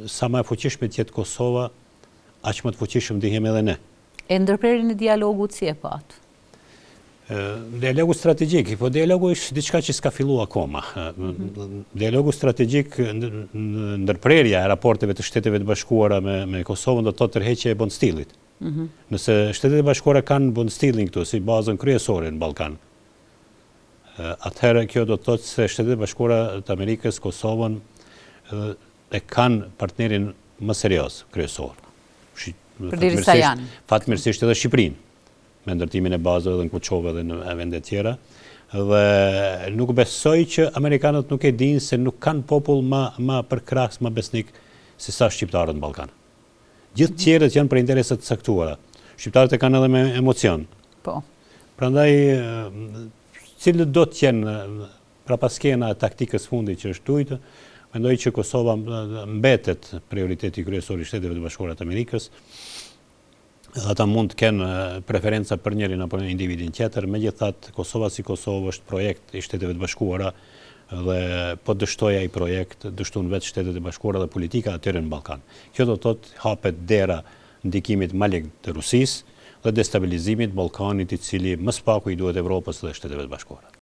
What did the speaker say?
Sa më e fuqishme të jetë Kosova, aq më të fuqishëm ndihemi edhe ne. E ndërprerjen e dialogut si e patë? Dialogu strategjik, po dialogu është diçka që s'ka fillu akoma. Mhm. Dialogu strategjik, ndërprerja e raporteve të Shteteve të Bashkuara me, me Kosovën do të thotë tërheqje e Bondstilit. Mhm. Nëse Shtetet e Bashkuara kanë Bondstilin këtu si bazën kryesore në Ballkan, atëherë kjo do të thotë se Shtetet e Bashkuara të Amerikës, Kosovën e kanë partnerin më serioz, kryesor. Përderisa janë. Fatmirësisht edhe Shqipërinë, me ndërtimin e bazave edhe në Kuçovë edhe në vende tjera. Dhe nuk besoj që amerikanët nuk e dinë se nuk kanë popull ma, ma përkrahës, ma besnik se sa shqiptarët në Ballkan. Gjithë të tjerët janë për interesa të caktuara. Shqiptarët e kanë edhe me emocion. Po. Prandaj, cilët do të jenë Prapaskena e taktikës fundit që është lujtë, mendoj që Kosova mbetet prioriteti kryesor i Shteteve të Bashkuara të Amerikës, dhe ata mund të kenë preferenca për njërin apo individin tjetër, megjithatë Kosova si Kosovë është projekt i Shteteve të Bashkuara dhe po dështoi ai projekt, dështun vetë Shtetet e Bashkuara dhe politika e tyre në Ballkan. Kjo do të thotë hapet dera ndikimit malign të Rusisë dhe destabilizimit të Ballkanit i cili më së paku i duhet Evropës dhe Shteteve të Bashkuara.